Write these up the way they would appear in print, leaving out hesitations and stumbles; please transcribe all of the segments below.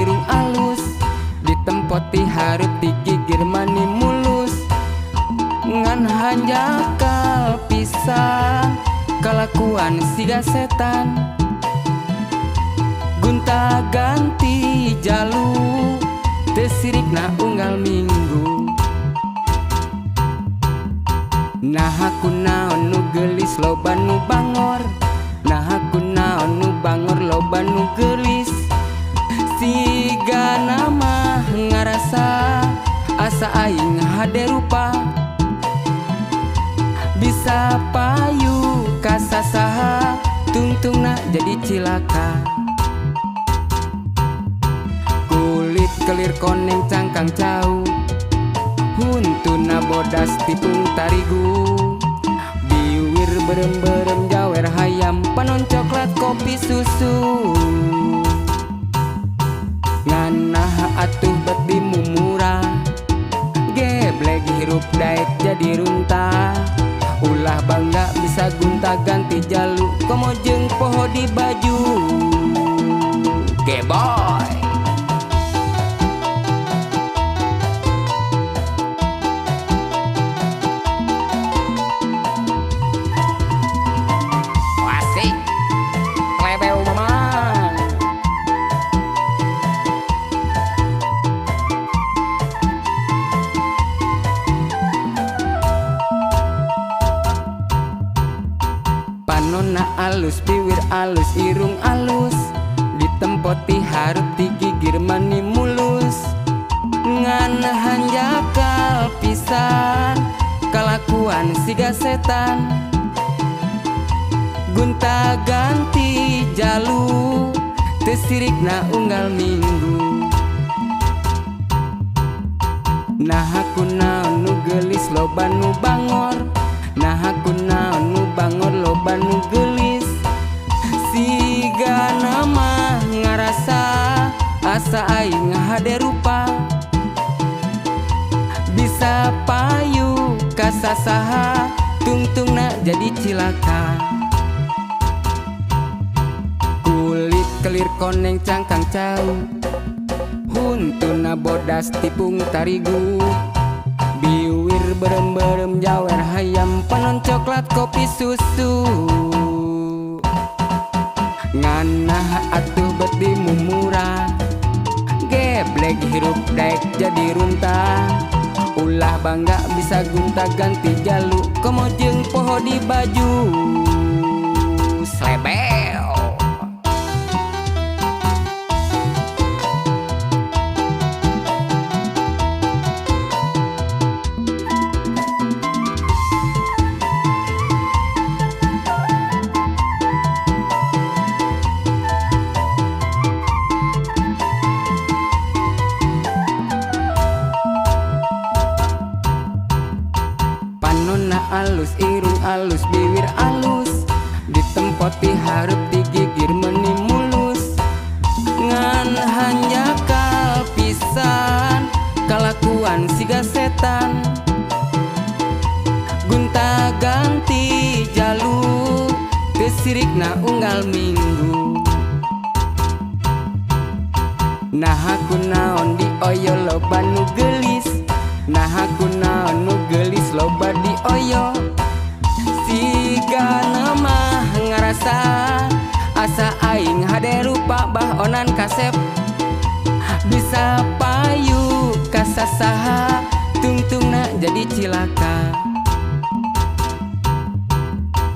irung alus. Ditempoti hareup ti gigir mani mulus. Ngan hanjakal pisan kalakuan siga setan. Gonta ganti jalu teu sirikna unggal minggu. Naha kunaon nu geulis loba nu bangor. Naha kunaon nu bangor loba nu geulis. Sigana mah ngarasa asa aing hade rupa. Bisa payu ka sasaha tungtungna jadi cilaka. Kulit kelir koneng cangkang cau, huntuna bodas tipung tarigu. Biwir berem-berem jawer hayam, panon coklat kopi susu. Nganah atuh bet dimumurah, geblek hirup daek jadi runtah. Ulah bangga bisa gonta ganti jalu, komo jeung poho di baju. Geboy. Asik. Klebeu mama. Panonna alus, biwir alus, irung alus. Ditempoti hareup ti gigir mani mulus. Ngan hanjakal pisan kalakuan siga setan. Gonta ganti jalu teu sirikna unggal minggu. Naha kunaon nu geulis loba nu bangor. Naha kunaon nu bangor loba nu geulis. Sigana mah ngarasa asa aing hade rupa. Bisa payu ka sasaha tungtungna jadi cilaka. Kulit kelir koneng cangkang cau, huntuna bodas tipung tarigu. Biwir berem-berem jawer hayam, panon coklat kopi susu. Nganah atuh bet dimumurah, geblek hirup daek jadi runtah. Ulah bangga bisa gonta ganti jalu, komo jeung poho di baju. Slebeo. Panonna alus, irung alus, biwir alus. Ditempoti hareup ti gigir meni mulus. Ngan hanjakal pisan kalakuan siga setan. Gonta ganti jalu teu sirikna unggal minggu. Naha kunaon dioyo loba nu geulis. Naha kunaon nu geulis loba dioyo. Sigana mah ngarasa asa aing hade rupa bah onan kasep. Bisa payu ka sasaha tungtungna jadi cilaka.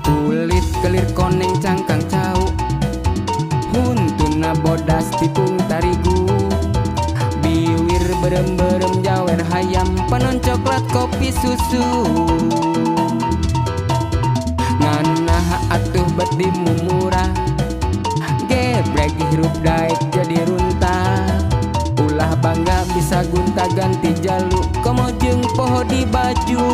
Kulit kelir koneng cangkang cau, huntuna bodas tipung tarigu. Biwir berem-berem jawer hayam, panon coklat kopi susu. Nganah atuh bet dimumurah, geblek hirup daek jadi runtah. Ulah bangga bisa gonta ganti jalu, komo jeung poho di baju.